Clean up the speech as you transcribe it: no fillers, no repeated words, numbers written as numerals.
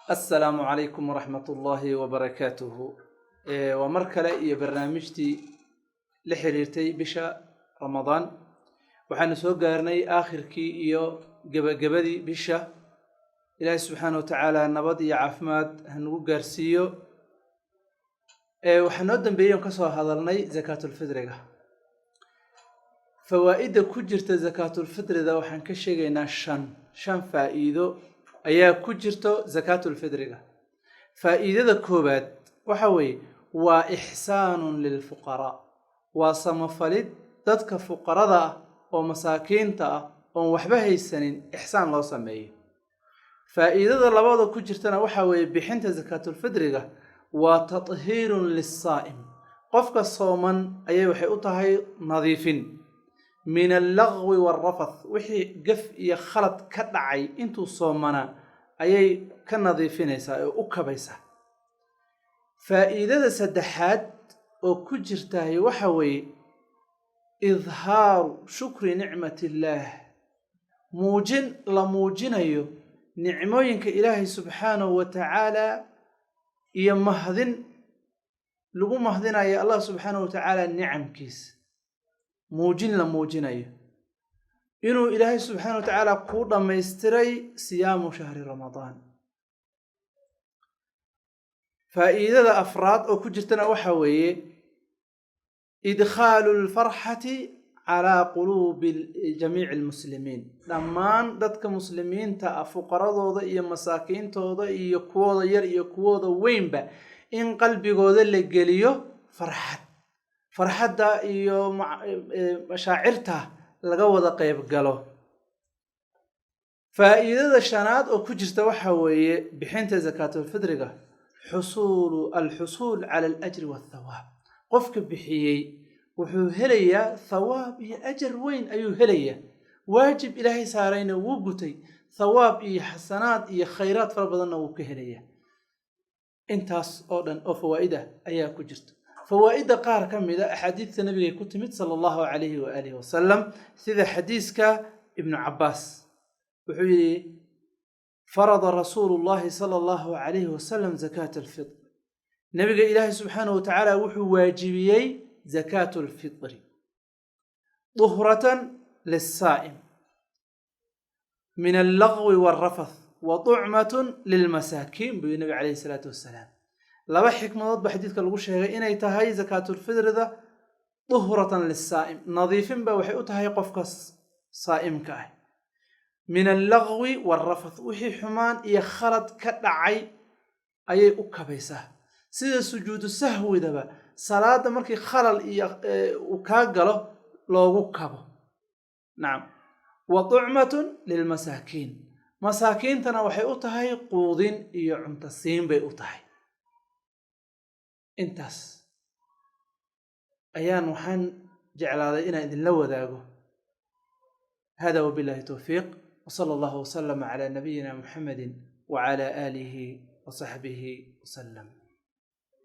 Asalaamu calaykum waraxmat ullaahi wabarakaatuhu. Waa mar kale iyo barnaamijtii la xiriirtay bisha Ramadaan. Waxaanu soo gaarnay aakhirkii iyo gebagabadii bisha. Ilaahay subxaana wa tacaala nabad iyo caafimaad hanagu gaarsiiyo. Waxaa noo dambeeyey oon kasoo hadalnay zakaatulfidriga. Fawaa'idda ku jirta zakaatulfidrida waxaan ka sheegaynaa shan faa'iido ayaa ku jirto zakaatulfidriga. Faa'iidada koowaad waxa weeye waa ixsaanun lilfuqaraa, waa samafalid dadka fuqarada ah oo masaakiinta ah oon waxba haysanin ixsaan loo sameeyo. Faa'iidada labada ku jirtana waxa weeye bixinta zakaatulfidriga waa tathiirun lissaa'im, qofka sooman ayay waxay u tahay nadiifin min allagwi waalrafath, wixii gaf iyo khalad ka dhacay intuu soomanaa ayay ka nadiifinaysaa oo u kabaysaa. Faa'iidada saddexaad oo ku jirtahay waxa weeye idhaaru shukri nicmati illaah, muujin la muujinayo nicmooyinka Ilaahay subxaanahu wa tacaala iyo mahdin lagu mahdinayo Allah subxaanahu wa tacaala nicamkiisa, muujin la muujinayo inuu Ilaahay subxaana wa tacaala kuu dhammaystiray siyaamu shahri Ramadaan. Faa'iidada afraad oo ku jirtana waxa weeye idkhaalu alfarxati calaa quluubi jamiici almuslimiin, dhammaan dadka muslimiinta ah, fuqaradooda iyo masaakiintooda iyo kuwooda yar iyo kuwooda weynba, in qalbigooda la geliyo farxad, farxadda iyo mashaacirta laga wada qayb galo. Faa'iidada shanaad oo ku jirta waxa weeye bixinta zakaatulfidriga xusuulu alxusuul cala alajri waathawaab, qofka bixiyey wuxuu helayaa thawaab iyo ajar weyn ayuu helayaa. Waajib Ilaahay saarayna wuu gutay, thawaab iyo xasanaad iyo khayraad fara badanna wuu ka helayaa. Intaas oo dhan oo fawaa'id ah ayaa ku jirta. Fawaa'idda qaar ka mid a axaadiidta Nabigay ku timid sala Allahu calayhi waaalihi wasalam, sida xadiiska Ibnu Cabbaas, wuxuu yidhi: "Farada Rasuulu Llahi sala Allahu calayhi wasalam zakaata alfitr." Nabiga Ilaahay subxaanahu watacaala wuxuu waajibiyey zakaatu alfitri tuhratan lissaa'im min allagwi walrafath wa tucmatun lilmasaakiin, buu yidhi Nabiga calayhi salaatu wasalaam. Laba xikmadood ba xadiidka lagu sheegay inay tahay zakaatulfitrida tuhratan lissaa'im, nadiifin ba waxay u tahay qofka saa'imka ah min allagwi walrafath, wixii xumaan iyo khalad ka dhacay ayay u kabaysaa, sida sujuudu sahwidaba salaada markii khalal iyo uu kaa galo loogu kabo. Nacam, wa tucmatun lilmasaakiin, masaakiintana waxay u tahay quudin iyo cunto siin bay u tahay. Intaas ayaan waxaan jeclaaday inaan idinla wadaago. Hada wabillahi towfiiq, wsala Allahu wasalama cala nabiyina Muxamedi wacala aalihi wasaxbihi wasalam.